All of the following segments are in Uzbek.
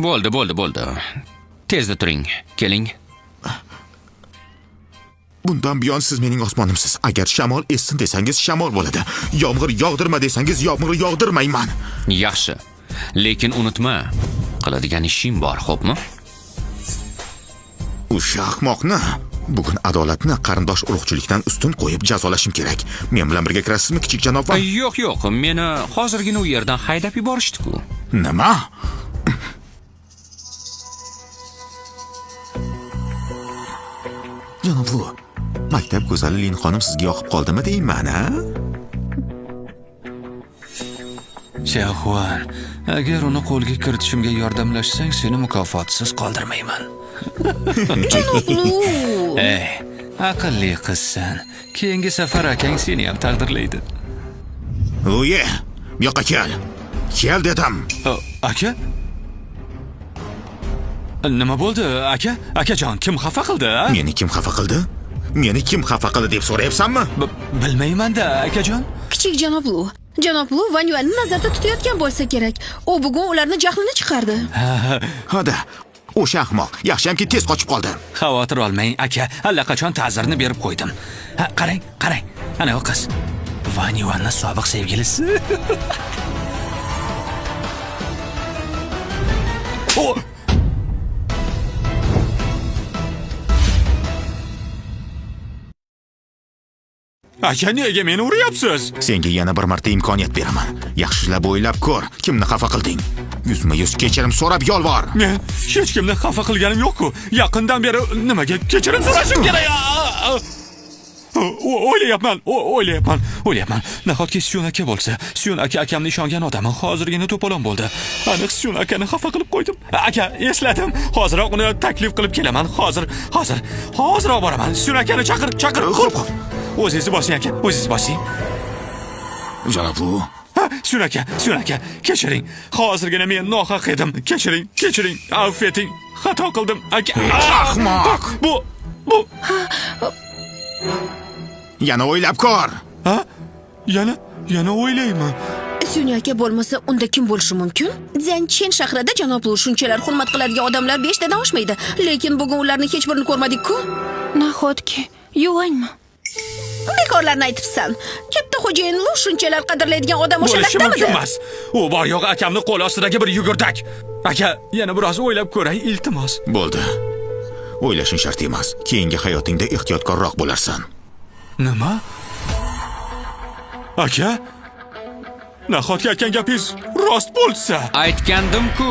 Bo'ldi, bo'ldi, bo'ldi. Tezda turing. Keling. Bundan buyon siz mening osmonimsiz. Agar shamol essin desangiz shamol bo'ladi. Yomg'ir yog'dirma desangiz yomg'ir yog'dirmayman. Yaxshi. Lekin unutma, qiladigan ishing bor, xo'pmi? O'sha ahmoqni bugun adolatni qarindosh urug'chilikdan ustun qo'yib jazolashim kerak. Men bilan birga kirasizmi, kichik janob Van? Yo'q, yo'q, meni hozirgina u yerdan haydab yuborishdi-ku. Nima? Janob Lu, maktab go'zali Lin xonim sizga yoqib qoldimi deyman, a? Xiaohuan, agar uni qo'lga kiritishimga yordamlashsang, seni mukofotsiz qoldirmayman. Janob Lu. Ey, aqlli qizsan. Keyingi safar akang seni ham taqdirlaydi. Luye, bu yoqqa kel. Kel dedim. Aka? Nima bo'ldi, aka? Akajon, kim xafa qildi, a? Meni kim xafa qildi? Meni kim xafa qildi deb so'rayapsanmi? Bilmayman-da, akajon. Kichik janob Lu. Janob Lu Van Yuanni nazarda tutayotgan bo'lsa kerak. U bugun ularni jahlini chiqardi. Hada, o'sha ahmoq yaxshiyamki tez qochib qoldi. Xavotir olmang, aka. Allaqachon ta'zirini berib qo'ydim. Ha, qarang, qarang. Ana u qiz. Van Yuanning sobiq sevgilisi. O! Aka, nega meni uryapsiz? Senga yana bir marta imkoniyat beraman. Yaxshilab o'ylab ko'r, kimni xafa qilding? Yuzma-yuz kechirim so'rab yolvor. Men hech kimni xafa qilganim yo'q-ku. Yaqindan beri nimaga kechirim so'rashim kerak? O'ylayapman, o'ylayapman, o'ylayapman. Nahotki Syun aka bo'lsa? Syun aka akamni ishongan odami. Hozirgina to'polon bo'ldi. Aniq Syun akani xafa qilib qo'ydim. Aka, esladim. Hoziroq uni taklif qilib kelaman. Hozir, hozir, hoziroq boraman. Syun akani chaqir, chaqir. Xo'p, xo'p. O'zingizni bosing aka, o'zingiz bosing. Janob Lu, Ha, Syun aka, Syun aka, kechiring. Hozirgina men nohaq edim. Kechiring, kechiring, avf eting. Xato qildim, aka. Ahmoq! Bu Yana o'ylab ko'r. Ha? Yana, yana o'ylayman. Syun aka bo'lmasa, unda kim bo'lishi mumkin? Zanchen shahrida janob Lu shunchalar hurmat qiladigan odamlar 5 tadan oshmaydi. Lekin bugun ularni hech birini ko'rmadik-ku. Nahotki, Yuanmi? Bekorlarni aytibsan. Katta xo'jayin Lu shunchalar qadrlaydigan odam o'sha Bo'lishi mumkin lattamidir? emas. U bor yo'q akamni qo'l ostidagi bir yugurdak. Aka, yana biroz o'ylab ko'ray, iltimos. Bo'ldi. O'ylashing shart emas. Keyingi hayotingda ehtiyotkorroq bo'larsan. Nima? Aka? Nahotki aytgan gapingiz rost bo'lsa? Aytgandim-ku.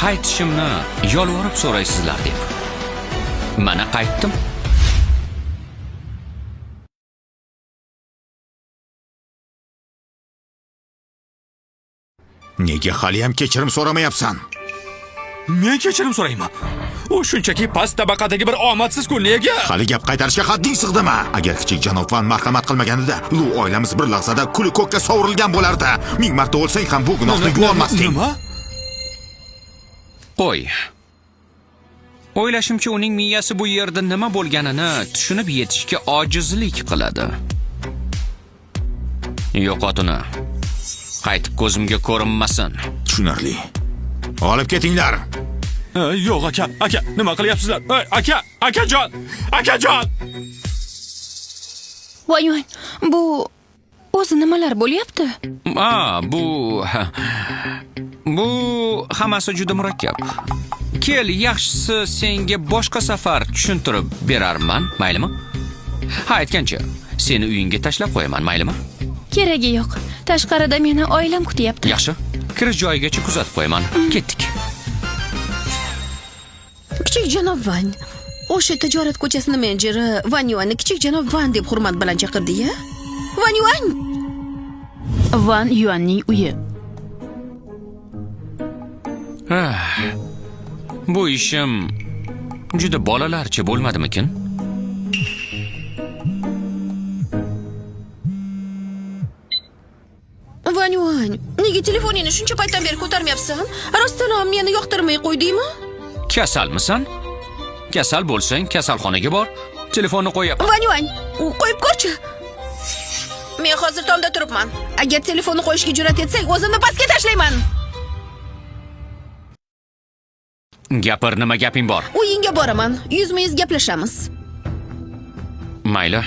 Qaytishimni yolvorib so'raysizlar deb. Mana qaytdim. Nega haliyam kechirim so'ramayapsan? Men kechirim so'rayman. U shunchaki past tabaqadagi bir omadsiz-ku, nega? Hali gap qaytarishga hadding sig'dimi? Agar kichik janob Van marhamat qilmaganida, Lu oilamiz bir lahzada kuli ko'kka sovurilgan bo'lardi. Ming marta o'lsang ham bu gunohni yuvolmasding. Nima? Qo'y. O'ylashimcha uning miyasi bu yerda nima bo'lganini tushunib yetishga ojizlik qiladi. Yo'qot uni. Qaytib ko'zimga ko'rinmasin. Tushunarli. Olib ketinglar. Yo'q aka, aka, nima qilyapsizlar? Aka, akajon, akajon! Van Yuan, bu o'zi nimalar bo'lyapti? A, bu hammasi juda murakkab. Kel, yaxshisi senga boshqa safar tushuntirib berarman, maylimi? Ha, aytgancha, seni uyingga tashlab qo'yaman, maylimi? Keragi yo'q. Tashqarida meni oilam kutyapti. Yaxshi. Kirish joyigacha kuzatib qo'yaman. Ketdik. Kichik janob Van. O'sha tijorat ko'chasini menejeri Van Yuanni kichik janob Van deb hurmat bilan chaqirdi-ya? Van Yuan! Van Yuanning uyi. Bu ishim juda bolalarcha bo'lmadimikin? Van Yuan, nega telefoningni shuncha paytdan beri ko'tarmayapsan? Rostdan ham meni yoqtirmay qo'ydingmi? Kasalmisan? Kasal bo'lsang, kasalxonaga bor. Telefonni qo'yyapman. Vanyuan, qo'yib ko'rchi. Men hozir tomda turibman. Agar telefonni qo'yishga jur'at etsang, o'zimni pastga tashlayman. Gapir, nima gaping bor? Uyingga boraman. Yuzma-yuz gaplashamiz. Mayli.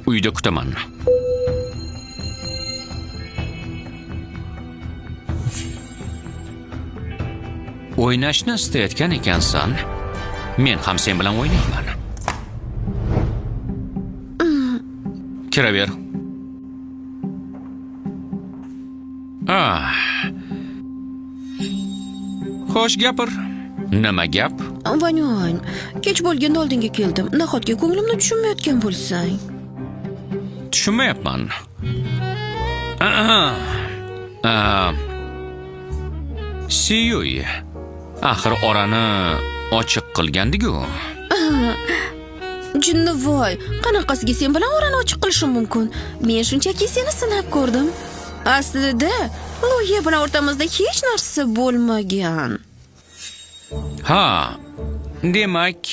Uyda kutaman. O'ynashni istayotgan ekansan, men ham sen bilan o'ynayman. Kiraver. Ah. Xo'sh, gapir. Nima gap? Vanyuan, kech bo'lganda oldinga keldim. Nahotki ko'nglimni tushunmayotgan bo'lsang? Tushunmayapman. Siyuy. Axir orani ochiq qilgandi-ku. Jinnivoy, qanaqasiga sen bilan orani ochiq qilishim mumkin? Men shunchaki seni sinab ko'rdim. Aslida, Loyiha bilan o'rtamizda hech narsa bo'lmagan. Ha, demak,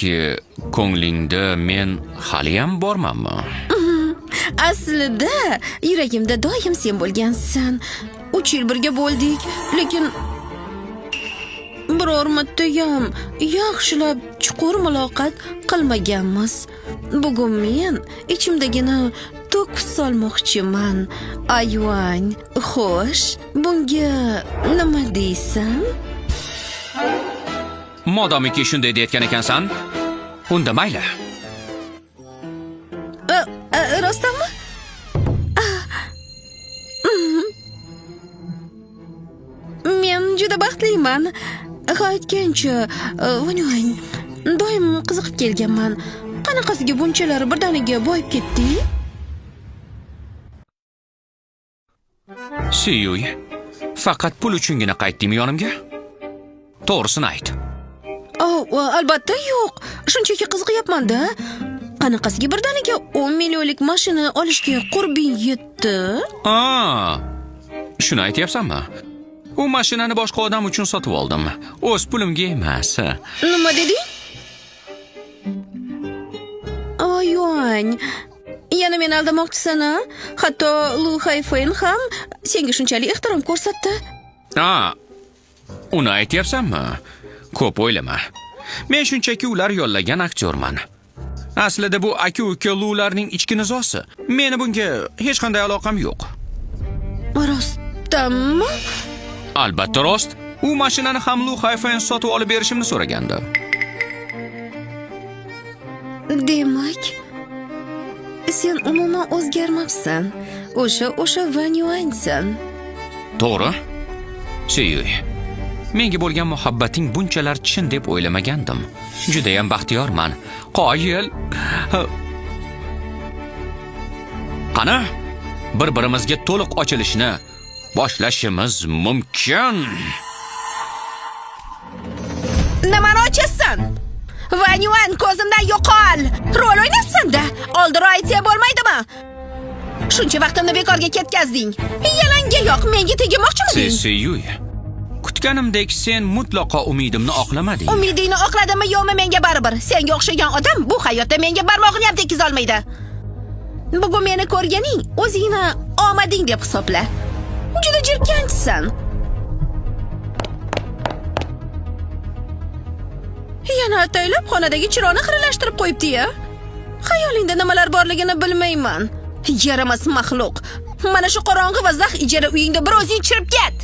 ko'nglingda men haliyam bormanmi? Aslida, yuragimda doim sen bo'lgansan. 3 yil birga bo'ldik, lekin biror martayam yaxshilab chuqur muloqot qilmaganmiz. Bugun men ichimdagini to'kib solmoqchiman. Ayvan, xo'sh, bunga nima deysan? Modomiki shunday deyotgan ekansan, unda mayli. Rostdanmi? Men juda baxtliman. Ha, aytgancha, Vanyuan, doim qiziqib kelganman. Qanaqasiga bunchalar birdaniga boyib ketding? Siyuy, faqat pul uchungina qaytdingmi yonimga? To'g'risini ayt. Oh, albatta yo'q. Shunchaki qiziqyapman-da. Qanaqasiga birdaniga 10 millionlik mashina olishga qurbing yetdi? Aa, shuni aytyapsanmi? U mashinani boshqa odam uchun sotib oldim. O'z pulimga emas. Nima deding? Ayuan, yana meni aldamoqchisan, a? Hatto Lu Hayfen ham senga shunchalik ehtirom ko'rsatdi. A, uni aytyapsanmi? Ko'p o'ylama. Men shunchaki ular yollagan aktyorman. Aslida bu aka-uka Lularning ichki nizosi. Meni bunga hech qanday aloqam yo'q. Rostdanmi? Albatta rost. U mashinani ham Lu Hayfen sotib olib berishimni so'ragandi. Demak, sen umuman o'zgarmabsan. O'sha Van Yuansan. To'g'ri. Siyuy. Menga bo'lgan muhabbating bunchalar chin deb o'ylamagandim. Judayam baxtiyorman. Qoyil. Qani, bir-birimizga to'liq ochilishni boshlashimiz mumkin. Nimani ochasan? Van Yuan, ko'zimdan yo'qol. Rol o'ynabsan-da. Oldinroq aytsa bo'lmaydimi? Shuncha vaqtimni bekorga ketkazding. Yalanga yo'q, menga tegmoqchimiding? Siyuy. Kutganimdek sen mutlaqo umidimni oqlamading. Umidingni oqladimi yo'qmi menga baribir. Senga o'xshagan odam bu hayotda menga barmog'ini ham tekizolmaydi. Bugun meni ko'rganing o'zingni omading deb hisobla. Juda jirkanchsan. Yana ataylab xonadagi chiroqni xiralashtirib qo'yibdi-ya. Xayolingda nimalar borligini bilmayman. Yaramas maxluq. Mana shu qorong'i va zax ijara uyingda bir o'zing chirib ket.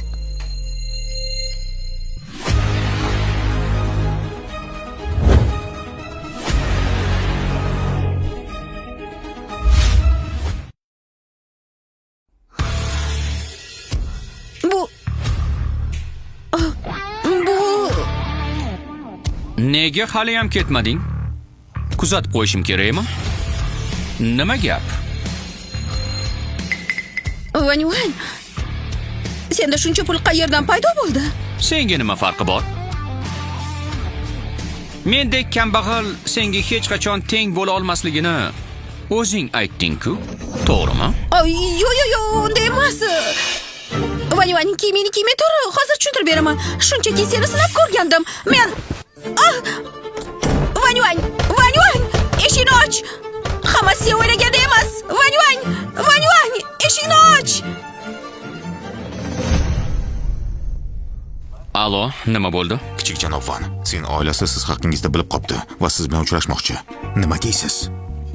Bu Bu Nega haliyam ketmading? Kuzatib qo'yishim kerakmi? Nima gap? Vanyuan, senda shuncha pul qayerdan paydo bo'ldi? Senga nima farqi bor? Mendek kambag'al senga hech qachon teng bo'la olmasligini o'zing aytding-ku, to'g'rimi? Ay, yo'q, yo'q, yo'q, unday emas. Vanyuan, kiyimingni kiymay tur, hozir tushuntirib beraman. Shunchaki seni sinab ko'rgandim. Men Ah! Vanyuan, Vanyuan! Eshikni och! Hammasi sen o'ylagandek emas. Vanyuan! Vanyuan! Eshikni och! Alo, nima bo'ldi? Kichik janob Van, Sin oilasi siz haqingizda bilib qopti va siz bilan uchrashmoqchi. Nima deysiz?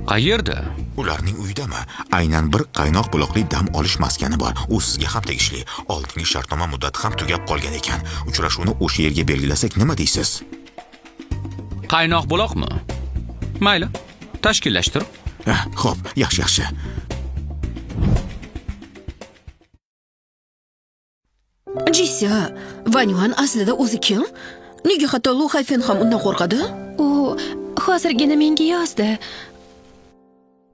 Qayerda? Ularning uyidami? Aynan bir qaynoq buloqli dam olish maskani bor. U sizga ham tegishli. Oldingi shartnoma muddati ham tugab qolgan ekan. Uchrashuvni o'sha yerga belgilasak nima deysiz? Qaynoq buloqmi? Mayli, tashkillashtir. Xo'p, yaxshi, yaxshi. Jisya, Vanyuan aslida o'zi kim? Nega hatto Lu Hayfen ham undan qo'rqadi? U hozirgina menga yozdi.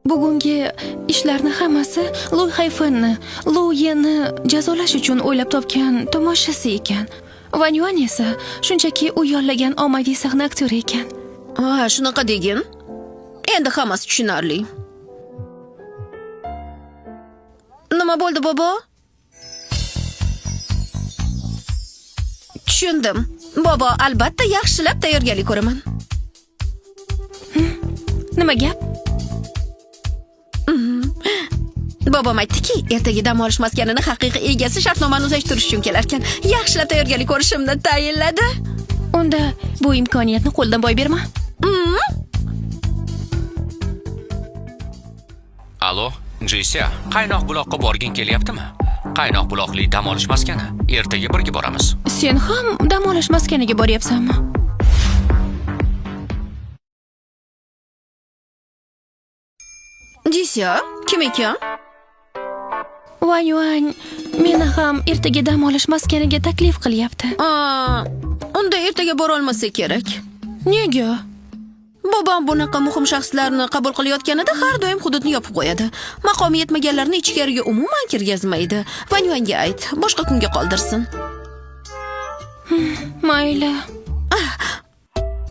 Bugungi ishlarni hammasi Lu Hayfenni, Lu Yenni jazolash uchun o'ylab topgan tomoshasi ekan. Van Yuan esa shunchaki u yollagan ommaviy sahna aktyori ekan. Ha, shunaqa degin. Endi hammasi tushunarli. Nima bo'ldi, bobo? Tushundim. Bobo, albatta yaxshilab tayyorgarlik ko'raman. Nima gap? Bobom aytdiki, ertaga dam olish maskanini haqiqiy egasi shartnomani uzaytirish uchun kelarkan. Yaxshilab tayyorgarlik ko'rishimni tayinladi. Unda bu imkoniyatni qo'ldan boy berma. Alo, Jesiya, qaynoq buloqqa borging kelyaptimi? Qaynoq buloqli dam olish maskani. Ertaga birga boramiz. Sen ham dam olish maskaniga boryapsanmi? Jesiya, kim ekan? Van Yuan meni ham ertaga dam olish maskaniga taklif qilyapti. Aa, unda ertaga borolmasa kerak. Nega? Bobom bunaqa muhim shaxslarni qabul qilayotganida har doim hududni yopib qo'yadi. Maqomi yetmaganlarni ichkariga umuman kirgazmaydi. Vanyuanga ayt, boshqa kunga qoldirsin. Mayli.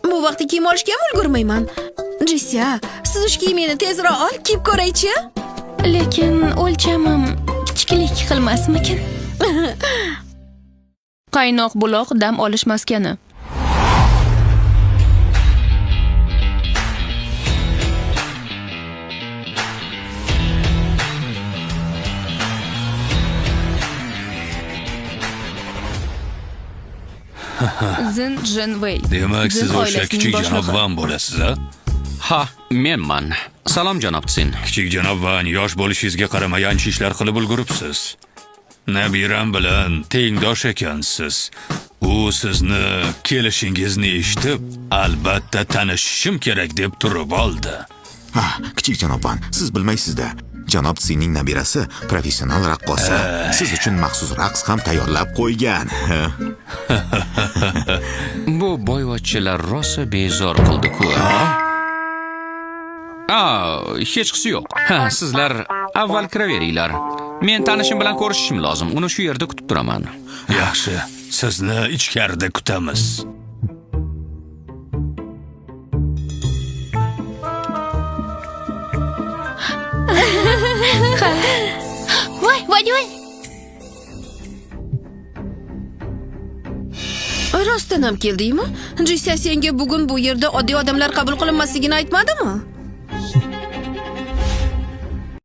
Bu vaqtda kiyim olishga ham ulgurmayman. Jesiya, siz ush kiyimingni tezroq ol, kiyib ko'raychi. Lekin o'lchamim kichiklik qilmasmikin? Qaynoq buloq dam olish maskani. Zin Jinwei. Demak, Zin siz o'sha oilasining kichik janob boshlig'i. Van bo'lasiz, a? Ha, menman. Salom janob Tsin. Kichik janob Van, yosh bo'lishingizga qaramay ancha ishlar qilib ulguribsiz. Nabiram bilan tengdosh ekansiz. U sizni kelishingizni eshitib, albatta tanishishim kerak deb turib oldi. Ha, kichik janob Van, siz bilmaysiz-da. Janob Sinning nabirasi professional raqqosa. Siz uchun maxsus raqs ham tayyorlab qo'ygan. Bu boyvachchalar rosa bezor qildi-ku. A, hechqisi yo'q. Ha, sizlar avval kiraveringlar. Men tanishim bilan ko'rishishim lozim. Uni shu yerda kutib turaman. Yaxshi, sizni ichkarida kutamiz. Voy, voy, voy. Rostdan ham keldingmi? Jesiya senga bugun bu yerda oddiy odamlar qabul qilinmasligini aytmadimi?